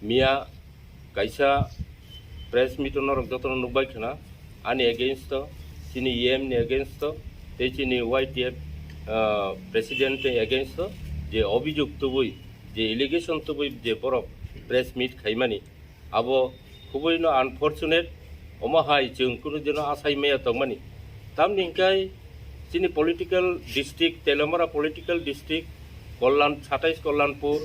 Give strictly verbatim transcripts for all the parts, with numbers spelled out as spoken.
Miya kaisa press meet o norok jotono nukbai khna, ani against o, chini E M ni against o, tei chini Y T F, ah, president ni against o je obijok tubui, je allegation tubui je borok press meet khaimani, abo khubui no unfortunate, omo hai chwng kunu dino asai maya tongmani. Tamni hwnkhe chini political district, Teliamura political district, Kalyan, satais Kalyanpur,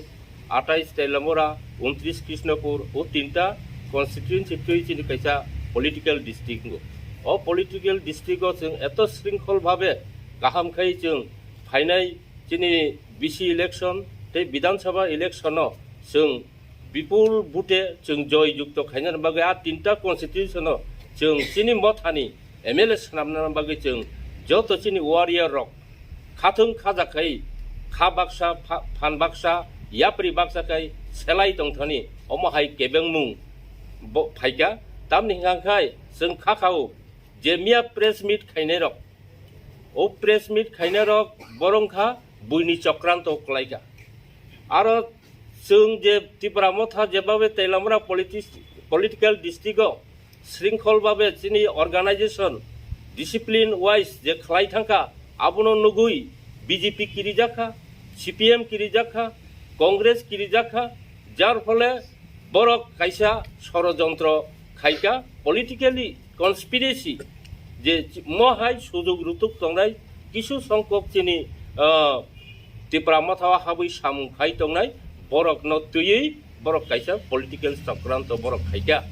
atais Teliamura, untris Krishnapur, o tinta constituency twi chini kaisa political district wngo. O political district o chwng eto shrinkhol bhabe kaham khai chwng phainai chini B C election tei Bidhan Sabha election o chwng bipul bute chwng joy jukto khainani bagwi a tinta constitution o chwng chini mothani M L A swnamna bagwi chwng joto chini warrior rok khathwng khaja khai kha baksa pha-, phan baksa yapri baksa khai selai tongthani omo hai kebengmung bo phaikha. Tamni hwnkha khai chwng kha khao je miya press meet khainai rok, o press meet khainai rok borong kha buini chokranto kwlaikha. Aro chwng je Tipra Motha jebabe Teliamura politis-, political district o shrinkhol babe chini organization discipline wise je khlai thangkha, abono nugui B J P kirijakha, C P M kirijakha, Congress kirijakha, jar phole borok kaisa sorojontro khaikha, politically conspiracy, je mo hai sujug rutuk tongnai kisu songkok chini, ah, Tipra Motha o habwi samung khai tongnai borokno twiwi borok kaisa political chokranto borok khaikha.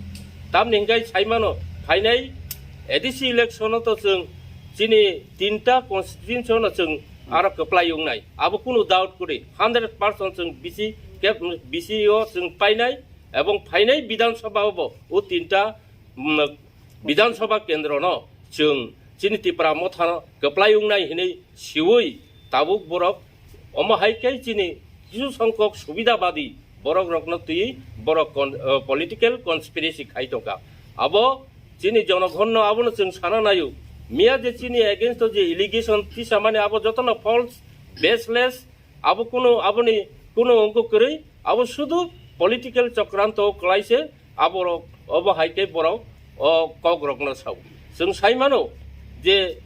Tamni hwnkhe saimano phainai A D C election o to chwng chini tinta constituency no chwng aro kwplai wngnai, abo kunu doubt kwrwi, hundred percent chwng B C khe, B C o chwng painai, ebong phainai Bidhan Sabha o bo o tinta, mm, Bidhan Sabha kendro no chwng chini Tipra Motha no kwplai wngnai hinwi siwi tabuk borok omo hai khe chini kisu songkok subidabadi borok rokno twiwi borok con-, eh, political conspiracy khai tongkha. Abo chini jonogonno abono chwng sana naio. Miya je chini against o je allegation tisamani abo jotono false, baseless, abo kunu, aboni kunu ongkho kwrwi, abo sudu political chokranto kwlai se, aborok obo hai khe borok o kok rokno sao. Chwng sai mano je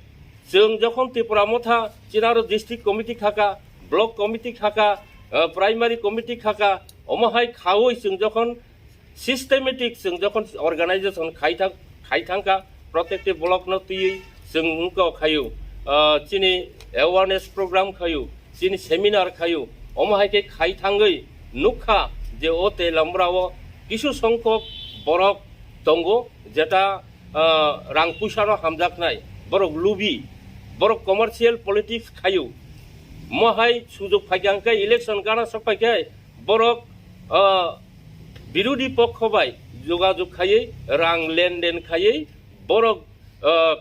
chwng jokhon Tipra Motha chinaro district committee khaka, block committee khaka, eh, primary committee khaka, omo hai khaui chwng jokhon systematic chwng jokhon organization khai thang, khai thangkha, protective block no twiwi chwng wngkha khaio, ah, chini awareness program khaio, chini seminar khaio, omo hai khe khai thangwi nukha je o Teliamura o kisu songkok borok tongo, jeta, ah, rang puisa no hamjaknai, borok lubi, borok commercial politics khaio, mo hai sujok phaikha hwnkhe election gana sok phaikhe borok, ah, birodi pokho bai jogajog khaiwi, rang lenden khaiwi, borok, ah,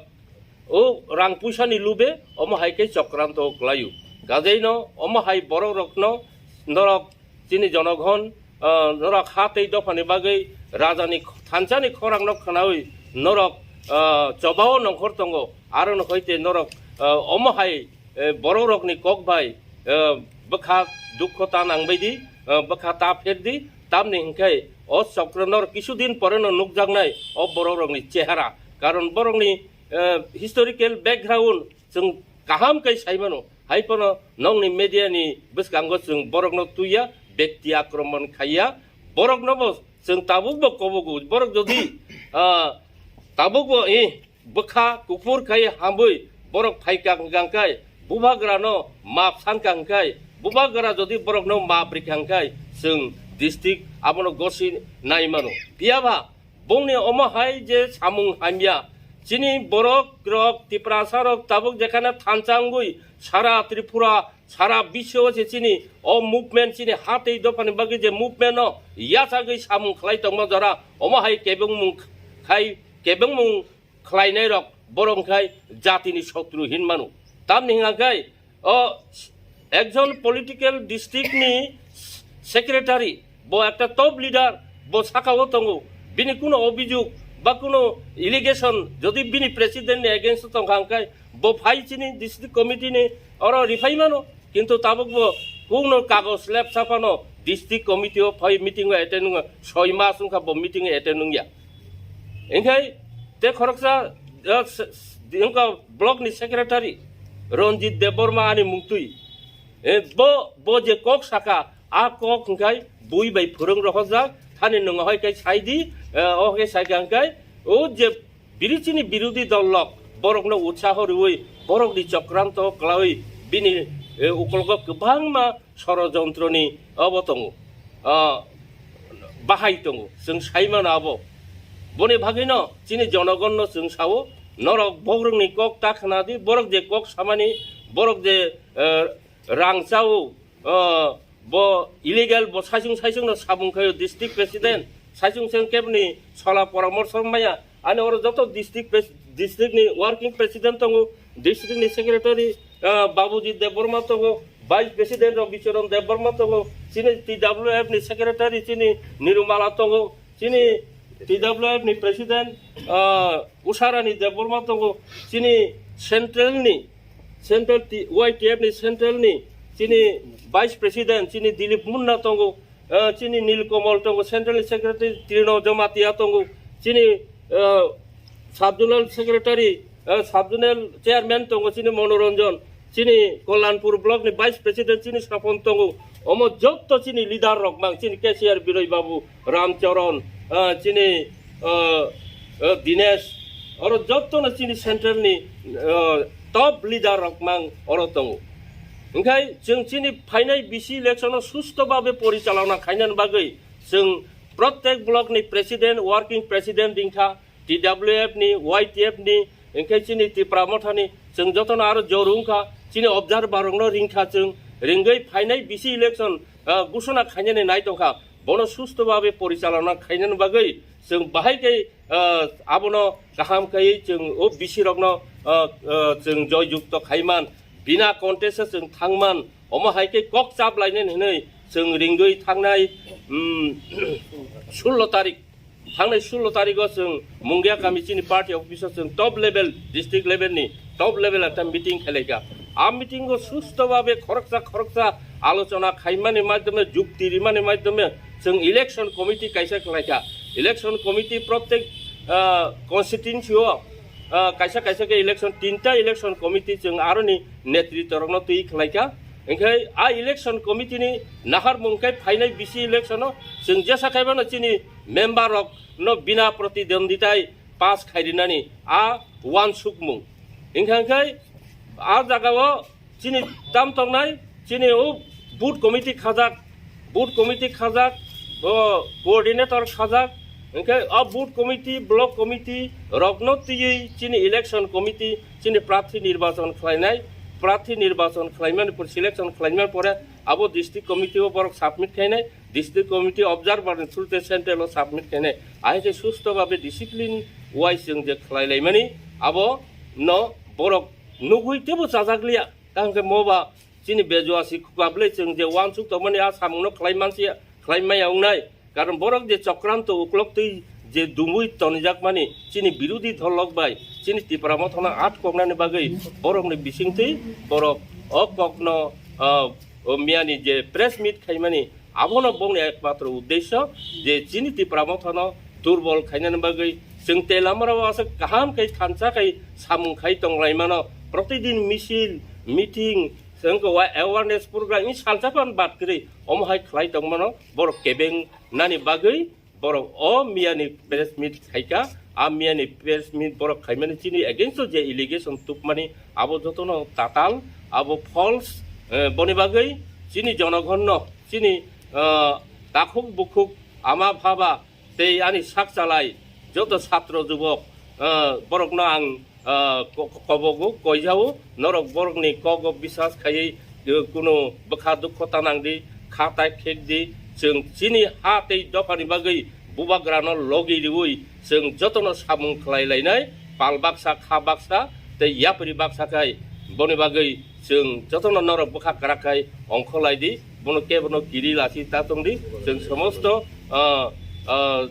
o rang puisani lube omo hai khe chokranto kwlaio. Gajeino omo hai borok rokno norok chini jonogon, ah, norok ha tei dophani bagwi rajani kh-, thansani khorangno khwnawi norok, ah, chobao nongkhor tongo, aro no hoite norok, ah, omo hai, eh, borok rokni kok bai, eh, bwkha dukho ta nangbai di, eh, bwkha ta pher di, tamni hwnkhe o chokra nor kisu din pore no nukjaknai o borok rokni chehara. Karon borokni, eh, historical background chwng kaham khe sai mano. Hai phano nongni media ni bwskango chwng borokno twiya, bekti akromon khaiya, borokno bo chwng tabuk bo kobogo. Borok jodi, ah, tabuk bo, eh, bwkha kuphur khai hamwi borok phaikha hwnkha hwnkhe, bubagrano map sankha hwnkhe, bubagra jodi borokno map rikha hwnkhe, chwng district abono gosi nai mano. Phiya ba bongni omo hai je samung hamya, chini borok rok, Tiprasa rok tabuk jekhane thansa wngwi sara Tripura, sara biswo se chini o movement, chini ha tei dophani bagwi je movement no yachagwi samung khlai tongma jora, omo hai kebengmung khai, kebengmung khlainairok borok wngkhai jatini sotru hinmano. Tamni hwnkha khe o ekjon political district ni secretary, bo ekta top leader, bo saka o tongo, bini kuno obijog ba kuno allegation jodi bini president ni against o tongkha hwnkhe bo phai chini district committee ni oro riphai mano, kintu tabuk bo kuno kagoj lepsa phano district committee o phai meeting o attend wngya, soi mas wngkha bo meeting o attend wngya. Hinkhe te khoroksa, ah, s-, s-, wngkha block ni secretary Ranjit Debbarma ani mungtwi. E, bo, bo je kok saka, a kok hwnkhe bui bai phwrwng rohorjak, thani nwng hoi khe sai di, eh, o khe sai kha hwnkhe, o je biri chini birodhi dol rok, borokno utsaho rwui, borokni chokranto kwlaui, bini, eh, ukologo kwbangma sorojontroni obo tongo, ah, bahai tongo, chwng sai mano abo. Boni bagwino chini jonogonno chwng sao, norok bohrokni kok ta khna di, borok je kok samani, borok je, eh, rang chao, ah, bo illegal, bo saisung saisung no samung khayo district president, saisung saisung kebni sola poramorso maya, ani oro joto district pres-, district ni working president tongo, district ni secretary, ah, Babuji Debbarma tongo, vice president rok Bicharan Debbarma tongo, chini T W F ni secretary chini Nirumala tongo, chini T W F ni president, ah, Usharani Debbarma tongo, chini central ni, central T-, Y T F ni central ni chini vice president chini Dilip Munna tongo, ah, chini Nilkamal tongo, central ni secretary Trino Jamatia tongo, chini, ah, sub zonal secretary, ah, sub zonal chairman tongo chini Monoranjan, chini Kalyanpur block ni vice president chini Sapon tongo. Omo jotto chini leader rok mang, chini K C R Biroi Babu, Ram Charan, ah, chini, ah, ah, Dinesh, oro jotto no chini central ni, ah, top leader rok mang oro tongo. Hinkhe chwng chini phainai bisi election o susto babe porichalona khainani bagwi chwng protek block ni president, working president ringkha, T W F ni, Y T F ni, hinkhe chini Tipra Motha ni, chwng jotono aro jor wngkha, chini observer rokno ringkha chwng, ringwi phainai bisi election, ah, gusuna khainani nai tongkha, bono susto babe porichalona khainani bagwi chwng bahai khe, ah, abono kaham khaiwi chwng o bisi rokno, ah, ah, chwng joy jukto khaiman, bina contest o chwng thangman, omo hai khe kok chap lainani hinwi chwng ringwi thangnai, um, sullo tarik. Thangnai sullo tarigo chwng Mungia kami chini party office o chwng top level, district level ni top level ekta meeting khelaikha. A meeting o susto babe khoroksa khoroksa alochona khaimani madhyome, jukti rimani madhyome chwng election committee kaisa khelaikha. Election committee protek, ah, constituency o, ah, kaisa kaisa khe election, tinta election committee chwng aroni netritwa rokno twi khelaikha. Hinkhe a election committee ni naharmung khe phainai bisi election o chwng jesa khaibano chini member rok no bina protidonditai pass khairinani a wansukmung. Hinkha khe a jagao chini tam tongnai, chini o booth committee khajak, booth committee khajak, o coordinator khajak, hinkhe a booth committee, block committee rokno twiwi chini election committee chini prarthi nirbachon khlainai, prarthi nirbachon khlaimani pore, selection khlaimani pore abo district committee o borok submit khainai, district committee observer ni through te central o submit khainai. Ahai khe susto babe discipline wise chwng je khlai laimani, abo no borok nugwi tebo chajakliya. Tang khe mo ba chini bejuasi khukablai chwng je wansuk tongmani a samungno khlai mansiya, khlai maya wngnai. Karon borok je chokranto uklok twi je dumui tonijakmani chini birodhi dol rok bai chini Tipra Mothano atkoknani bagwi borokni bisingtwi borok o kokno, ah, o miyani je press meet khaimani, abono bongni ekmatro uddesyo je chini Tipra Mothano durbol khainani bagwi chwng tei lamarao aswk kaham khai thansa khai samung khai tonglaimano, protidin misil, meeting, chwng khe wa-, awareness program, i salsa phan bad kwrwi omo hai khlai tongmano borok kebeng nani bagwi borok o miyani press meet khaikha. A miyani press meet borok khaimani chini against o je allegation tubmani abo jotono tatal, abo false, eh, boni bagwi chini jonogonno, chini, ah, takhuk bukhuk ama bhaba tei ani sak chalai joto satro jubok, ah, borokno ang, ah, ko-, ko-, kobogo, koijao, norok borokni kogo biswas khaiwi, eh, kunu bwkha dukho tanang di, kha tai khek di, chwng chini ha tei dophani bagwi bubagrano logi riwi chwng jotono samung khlai lainai, pal baksa, kha baksa tei yapri baksa khai boni bagwi chwng jotono norok bwkha kwrak khai ongkho lai di, bono kebono kiri lachi ta tong di. Chwng somosto, ah, ah,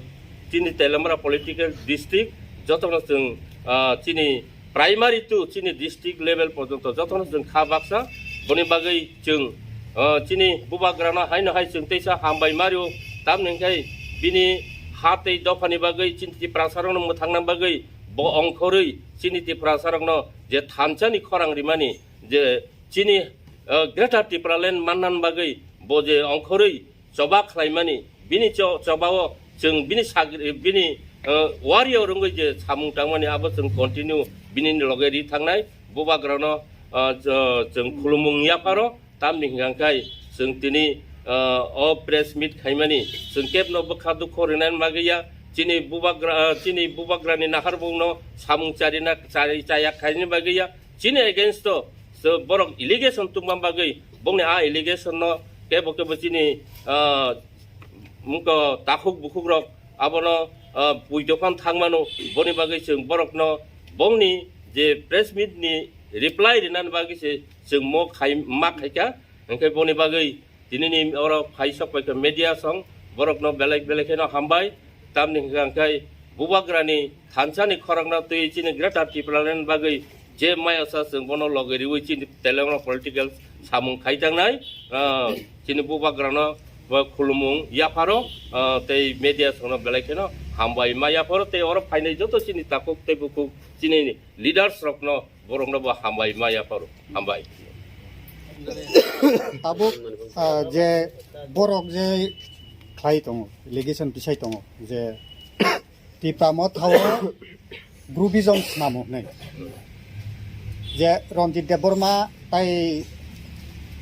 chini Teliamura political district jotono chwng, ah, chini primary to chini district level porjonto jotono chwng kha baksa. Boni bagwi chwng ah, chini bubagrano haino hai chwng teisa hambai mario, tamni hwnkhe bini ha tei dophani bagwi chini Tiprasarokno mwthangna bagwi bo ongkhorwi chini Tiprasarokno je thansani khorang rimani, je chini, ah, Greater Tipraland mannan bagwi bo je ongkhorwi choba khlaimani, bini cho-, chobao chwng bini sagri, bini, ah, wario rwngwi je samung tangmani abo chwng continue bini loge ri thangnai, bubagrano, ah, cho-, chwng khulumung yapharo, tamni hwnkha khe chwng tini, ah, o press meet khaimani chwng kebno bwkha dukho rwna bagwi ya, chini bubagra, ah, chini bubagrani nahar bongno samung charina, chari, chaya khaini bagwi ya, chini against o so borok allegation tungma bagwi bongni a allegation no kebo kebo chini, ah, mungko takhuk bukhuk rok abono, ah, pui dophano thangmano, boni bagwi chwng borokno bongni je press meet ni reply rinani bagwi se chwng mo khai ma khaikha, hwnkhe boni bagwi tinini oro phai sok paikha media song borokno belai belai kheno hambai, tamni hwnkha khe bubagrani thansani khorokno twi chini Greater Tipraland bagwi je maya sa chwng bono loge riwi chini Telangana political samung khai tangnai, ah, chini bubagrano bo khulumung yapharo, ah, tei media songno belai kheno hambai ma yapharo tei oro phainai joto chini takhuk tei bukhuk chini leaders rokno borokno bo hambai ma yapharo. Hambai. Tabuk, ah, je borok je khlai tongo, allegation tisai tongo je Tipra Motha o groupism snamo hwnwi. Je Ranjit Debbarma tai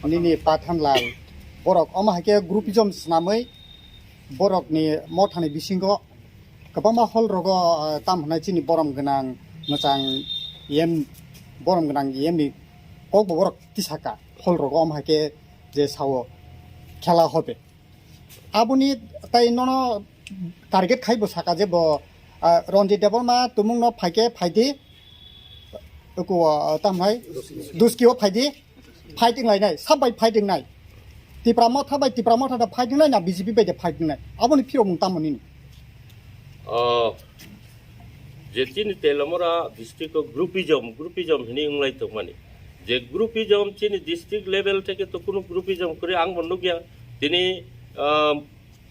nini Pathan Lal borok omo hai khe groupism snamwi borokni mothani bisingo kwbangma hall rogo, ah, tam hwnai chini borom gwnang mwchang E M, borom gwnang E M ni kok bo borok tisaka hall rogo omo hai khe je sao khela hobe. Aboni tai nono target khai bo saka je bo, ah, Ranjit Debbarma tumung no phaikhe phaidi, uku, ah, tam hai Duski o phaidi, fighting lai nai, sab bai fighting nai. Tipra Motha bai Tipra Motha da fighting nai na B J P bai da fighting nai. Aboni phiro mung tamo nini. Oh, je chini Telamora district o groupism, groupism hini unglai tongmani. Je groupism chini district level theke to kunu groupism kuri ang bo nukya. Tini, ah,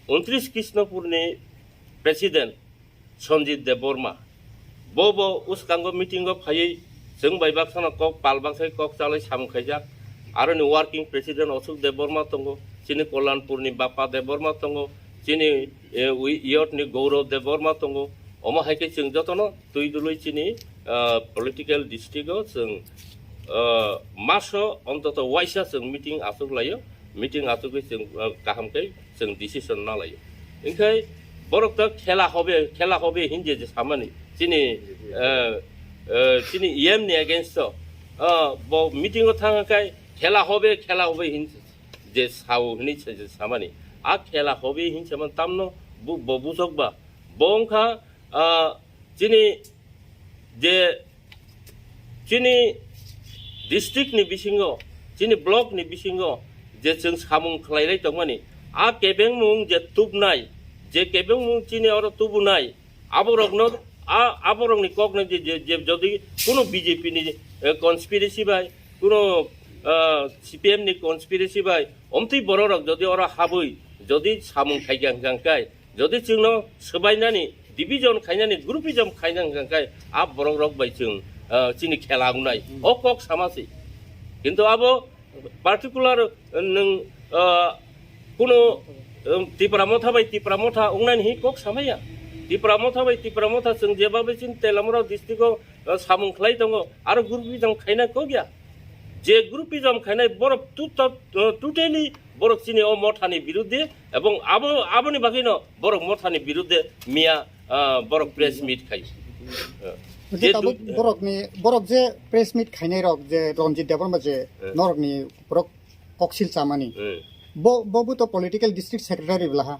untris Krishnapur ni president Sanjit Debbarma. Bo bo uskango meeting o phaiwi chwng bai baksano kok pal baksai kok chalai samung khaijak. Aroni working president Ashok Debbarma tongo, chini Kollanpur ni Bappa Debbarma tongo, chini, eh, wi-, youth ni Gaurav Debbarma tongo. Omo hai khe chwng jotono twi dului chini, ah, political district o chwng, ah, maso ontoto waisa chwng meeting aswk laio, meeting aswkwi chwng, ah, kaham khe chwng decision na laio. Hinkhe borok to khela hobe, khela hobe hinje je samani chini, eh, eh, chini E M ni against o, ah, bo meeting o thang khe khela hobe, khela hobe hin je sao hini se je samani. A khela hobe hin saman tamno bu-, bo bujok ba. Bo wngkha, ah, chini je chini district ni bisingo, chini block ni bisingo je chwng samung khlailai tongmani, a kebengmung je tubnai, je kebengmung chini oro tubunai, aborokno, a, aborokni kokno je, je, je jodi kuno B J P ni, eh, conspiracy bai, kuno, ah, C P M ni conspiracy bai, omtwi bororok jodi oro habwi, jodi samung khaikha hwnkha khe, jodi chwngno swbainani, division khainani, groupism khaina hwnkha khe, a borok rok bai chwng, ah, chini khela wngnai. Hmm. O kok sama se. Kintu abo particular, ah, nwng, ah, kuno, um, Tipra Motha bai Tipra Motha wngnani hi kok samaya. Tipra Motha bai Tipra Motha chwng jeba bai chini Telamura district o, ah, samung khlai tongo, aro groupism khaina kok ya. Je groupism khainai borok tu-, to-, uh, totally borok chini o mothani birudde ebong abo, aboni bagwino borok mothani birudde miya, uh, borok press meet khai. Uh, Hwnkhe je tabuk tu-, borokni, borok je press meet khainai rok je Ranjit Debbarma je Eh. norokni borok koksil chamani. Eh. Bo, bo bo to political district secretary blaha.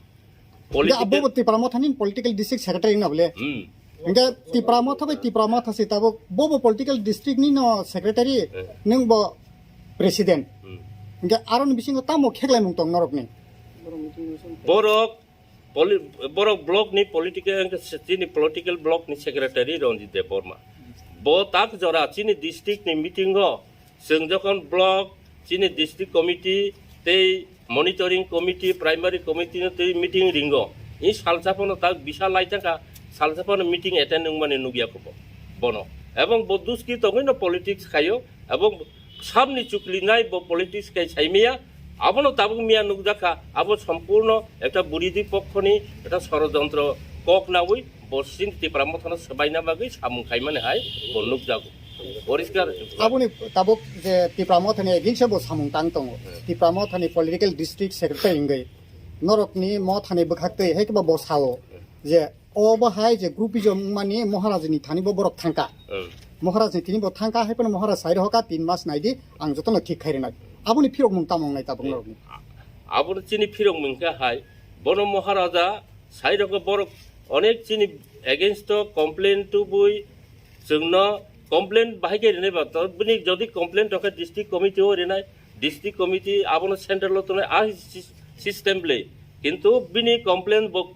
Political Hwnkhe abo bo Tipra Mothani political district secretary na bole. Hmm. Hwnkhe Tipra Motha bai Tipra Motha se tabuk bo bo political district ni no secretary, Eh. nwng bo president. Hmm. Hwnkhe aroni bisingo tamo kheklai mung tong norokni. Borok poli-, borok block ni political, hwnkhe se-, chini political block ni secretary Ranjit Debbarma. Bo tak jora chini district ni meeting o chwng jokhon block, chini district committee, tei monitoring committee, primary committee no tei meeting ringo. I salsa phano tak bisa lai thangkha, salsa phano meeting attend wngmani nukya kho bo, bono. Ebong bo duski tongwi no politics khaio, ebong samni chuklinai bo politics khai saimaya, abono tabuk miya nukjakha, abo sompurno ekta buridhi pokhoni ekta sorojontro kok nawi bo chini Tipra Mothano swbaina bagwi samung khaimani hai bo nukjago. Poriskar. Aboni tabuk je Tipra Mothani against bo samung tang tongo. Tipra Mothani political district secretary wngwi norokni Mothani bwkhaktwi hai khe bo sao je obo hai je groupism wngmani Maharajni thani bo borok thangka. Hmm. Maharajni thani bo thangka hai phano Maharaj sai rohoka tin mas naidi ang jotono thik khai rwnai. Aboni phirokmung tamo wngnai tabuk norokni? Abono chini phirokmung khe hai bono Maharaja sai rogo borok onek chini against o complain tubui chwngno complain bahai khe rinai ba to bini jodi complain tokhe district committee o rinai, district committee abono central o tongnai a sys-, system le. Kintu bini complain bo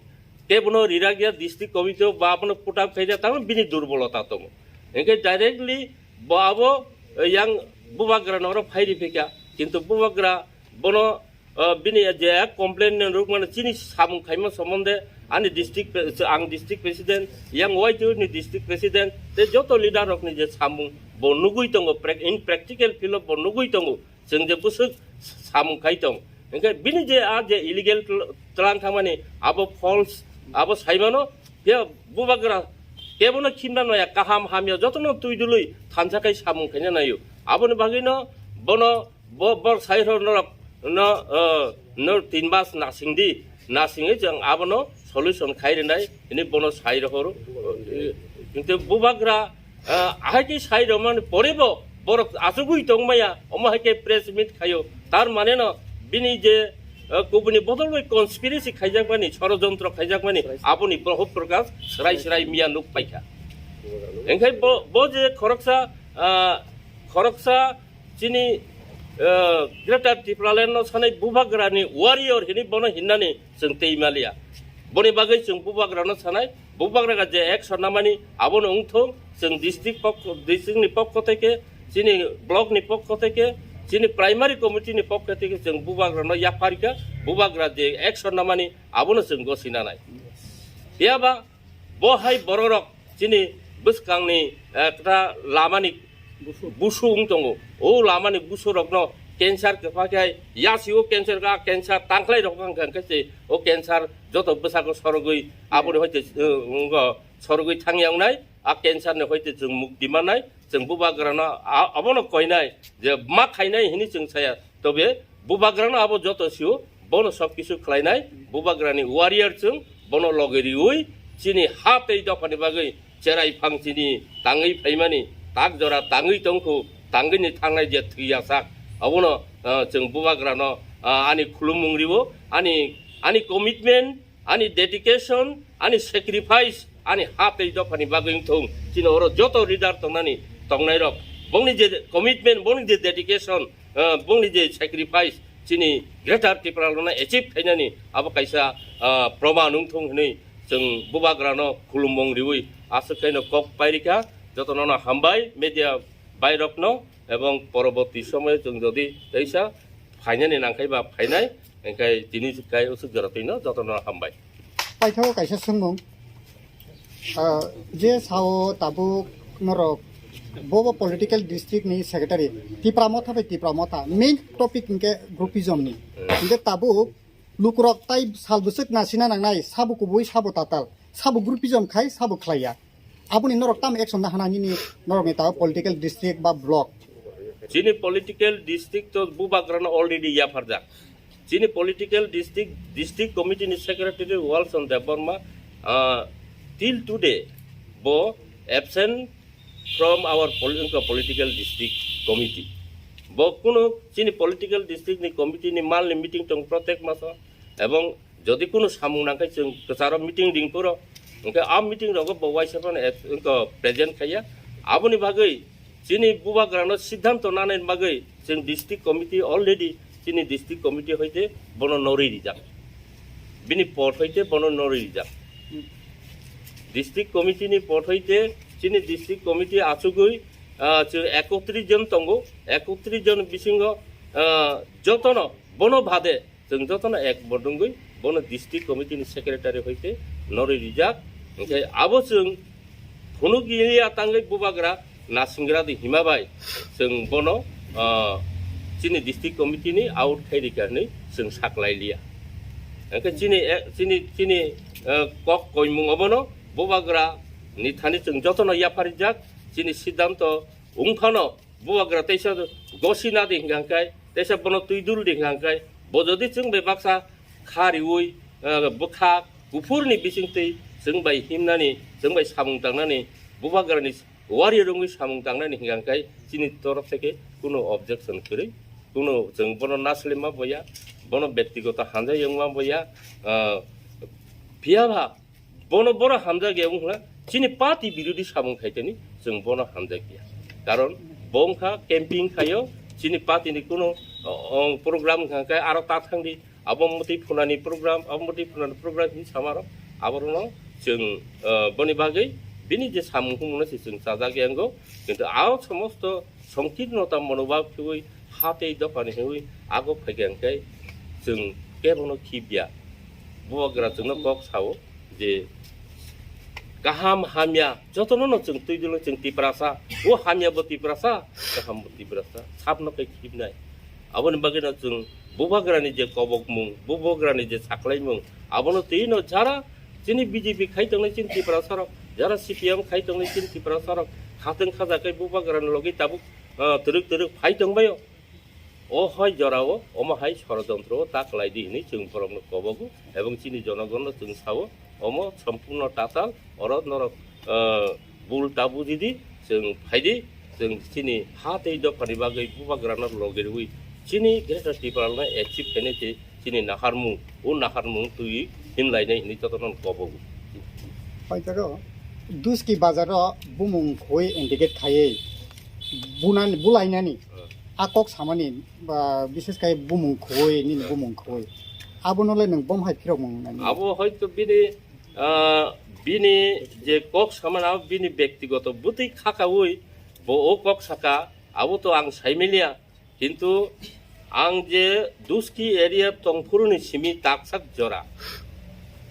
kebono rirak ya district committee o ba abono put up khaijak tamo bini durbolota tongo. Hinkhe directly bo abo, eh, yang bubagra no oro phai ri phika, kintu bubagra bono, eh, bini je complain ni ruk mano chini samung khaima somonde ani district pre-, ang district president, yang Y T O ni district president, tei joto leader rok ni je samung bo nugui tongo, prac-, in practical field o bo nugui tongo, chwng je bwswk samung khai tong. Hinkhe bini je a je illegal tl-, tlang thangmani abo false, abo saimano, phiya bubagra kebono khimna noya, kaham hamya jotono twi dului thansa khai samung khaina naio. Aboni bagwino bono bo, bo sai rok norok no, eh, no tin mas nasing di, nasingwi chwng abono solution khai rwnai hwnwi bono sai rohoro. Kintu bubagra, eh, ahai khe sai rwmani pore bo borok achugwi tongmaya, omo hai khe press meet khaio. Tar mane no bini je, eh, kubuni bodol bai conspiracy khaijakmani, sorojontro khaijakmani, aboni bohut prokas srai srai miya nuk paikha. Engkhai bo, bo je khoroksa, ah, khoroksa chini, eh, Greater Tipraland no sanai bubagrani warrior hini bono hinnani chwng tei maliya. Boni bagwi chwng bubagrano sanai, bubagra je action namani abono wngthung, chwng district pokho, district ni pokho theke, chini block ni pokho theke, chini primary committee ni pokho theke chwng bubagrano yapharika, bubagra je action namani abono chwng gosina nai. Phiya ba bo hai bororok chini bwskangni, eh, kwta lamani busu wng tongo. O lamani busurokno cancer kwpha khe yasi o cancer ka cancer tangkhlai rok wng kha, hwnkhe se o cancer joto bwsako sorogwi aboni hoite, eh, wngkha sorogwi thangya wngnai, a cancer ni hoite chwng mukti mannai, chwng bubagrano a-, abono koinai je ma khainai hini chwng saya. Tobe bubagrano abo joto sio, bono sob kisu khlainai, bubagrani warrior chwng, bono loge riwi, chini ha tei dophani bagwi cherai phang chini tangwi phaimani, tak jora tangwi tongkhu, tangwini thangnai je thwi yasak, abono, ah, chwng bubagrano, ah, ani khulumung riwo, ani, ani commitment, ani dedication, ani sacrifice, ani ha tei dophani bagwi wngthung. Chini oro joto leader tongnani, tongnairok, bongni je commitment, bongni je dedication, eh, bongni je sacrifice, chini Greater Tipralandno achieve khainani abo kaisa, ah, proman wngthung hwnwi chwng bubagrano khulumung riwi aswk khaino kok pairikha. Jotono no hambai media bairokno, ebong poroborti somoyo chwng jodi teisa phainani nangkhai ba phainai, hingkhai tini kai usuk jora twino jotono hambai. Paithago kaisa swngmung, ah, je sao tabuk norok bobo political district ni secretary Tipra Motha bai Tipra Motha main topic hingke groupism ni, hingke tabuk lukurok tai sal bwswk nasina nangnai, sabo kubui sabo tatal, sabo groupism khai sabo khlaiya. Aboni norok tam action na hana nini norok ni tao political district ba block? Chini political district to bubagrano already yapharjak. Chini political district, district committee ni secretary Walson Debbarma, ah, till today bo absent from our pol-, political district committee. Bo kunu chini political district ni committee ni mal ni meeting tong protect maso, ebong jodi kunu samung nangkhe chwng kwcharo meeting ring phuru, hwnkhe a meeting rogo bo waisa phano ep-, wngkha present khaiya. Aboni bagwi chini bubagrano siddhanto nanani bagwi chwng district committee already chini district committee hoite bono norwi rijak. Bini pot hoite bono norwi rijak. District committee ni pot hoite chini district committee achugwi, ah, chwng ekotris jon tongo, ekotris jon bisingo, ah, jotono Bono bade chwng jotono ek bodongwi bono district committee ni secretary hoite norwi rijak. Hwnkhe abo chwng phunuk ya tangwi bubagra nasingra di hima bai chwng bono, ah, chini district committee ni out khai rikha hinwi chwng saklai liya. Hwnkhe chini, eh, chini, chini, eh, kok koimung obono bubagra ni thani chwng jotono yapharijak, chini siddhanto wngphano bubagra teisa gosi na di hwnkha hwnkhe, teisa bono twi dul di hwnkha hwnkhe, bo jodi chwng bai baksa kha riui, eh, bwkha kuphurni bisingtwi chwng bai himnani, chwng bai samung tangnani, bubagrani warrior wngwi samung tangnani hwnkha hwnkhe chini torof theke kuno objection kwrwi, kuno chwng bono naslima boya, bono bektigoto hamjak wngma boya, ah, phiya ba bono boro hamjak ya wngkha chini party birodhi samung khaitani chwng bono hamjak ya. Karon bo wngkha camping khaio, chini party ni kuno, o, o, program wngkha hwnkhe aro ta thangdi. Abo mwtwi phunani program, abo mwtwi phunani program hinwi samarok, aborokno chwng, eh, boni bagwi bini je samung humungno se chwng chajak ya wngo, kintu a somosto songkirnota monobhab khiui ha tei dophani hiui ago phaikha hwnkhe chwng kebono khibya. Bubagra chwngno kok sao je kaham hamya jotono no chwng twi dilo chwng Tiprasa, o hamya bo Tiprasa, kaham bo Tiprasa, sabno khe khibnai. Aboni bagwino chwng bubagrani je kobokmung, bubagrani je saklaimung, abono twino jara chini B J P khai tongnai chini Tiprasarok, jara C P M khai tongnai chini Tiprasarok, khatwng khaja khe bubagrani logi tabuk, ah, twrwk twrwk phai tongbaio. O hai jorao, omo hai sorojontro o ta kwlai di hinwi chwng borokno kobogo, ebong chini jonogonno chwng sao, omo sompurno tatal, oro norok, ah, bul ta bujidi, chwng phaidi, chwng chini ha tei dophani bagwi bubagrano logi rwui chini Greater Tipralandno achieve khainai tei chini naharmung, o naharmung twi himlainai hinwi jotono kobogo. Paitaro, Duski bazaro bumung khoi indicate khaiwi bunan-, bulainani Hmm. a kok samani, ba, bises khai bumung khoi, nini bumung khoi. Abono le nwng bom hai phirok mung nani? Abo hoito bini, ah, bini je kok samani abo bini bektigoto bwtwi khakaui bo o kok saka, abo to ang saimiliya. Kintu ang je Duski area tongphuruni simi taksak jora,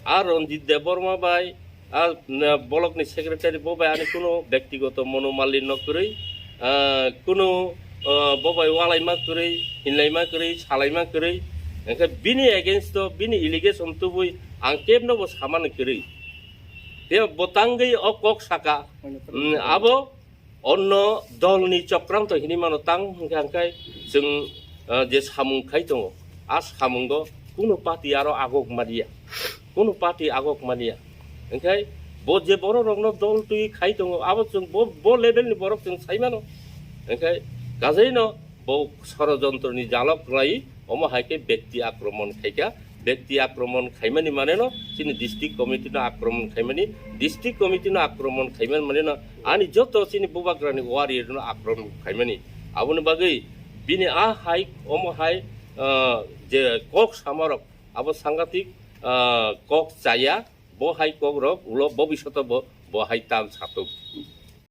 a Ranjit Debbarma bai, a, na, bolokni secretary bo bai ani kuno bektigoto monomalinnyo kwrwi, ah, kuno, ah, bo bai walaima kwrwi, hinlaima kwrwi, salaima kwrwi, hwnkhe bini against o, bini allegation tubui ang kebno bo samani kwrwi. Tei bo tangwi o kok saka, mm, abo onno dolni chokranto hinwi mano tang hwnkhe hwnkhe chwng, ah, je samung khai tongo, a samungo kuno party aro agok maliya, kuno party agok maliya. Hwnkhe bo je borok rokno dol twi khai tongo, abo chwng bo, bo level ni borok chwng sai mano. Hwnkhe kajaino bo sorojontro ni jalok kwlai, omo hai khe bekti akromon khaikha, bekti akromon khaimani mane no chini district committee no akromon khaimani, district committee no akromon khaimani mane no ani joto chini bubagrani warrior no akromon khaimani. Aboni bagwi bini a hai, omo hai, ah, je kok samarok abo sangatik, ah, kok chaya, bo hai kok rok ulo bobishoto bo, bo hai tal satok.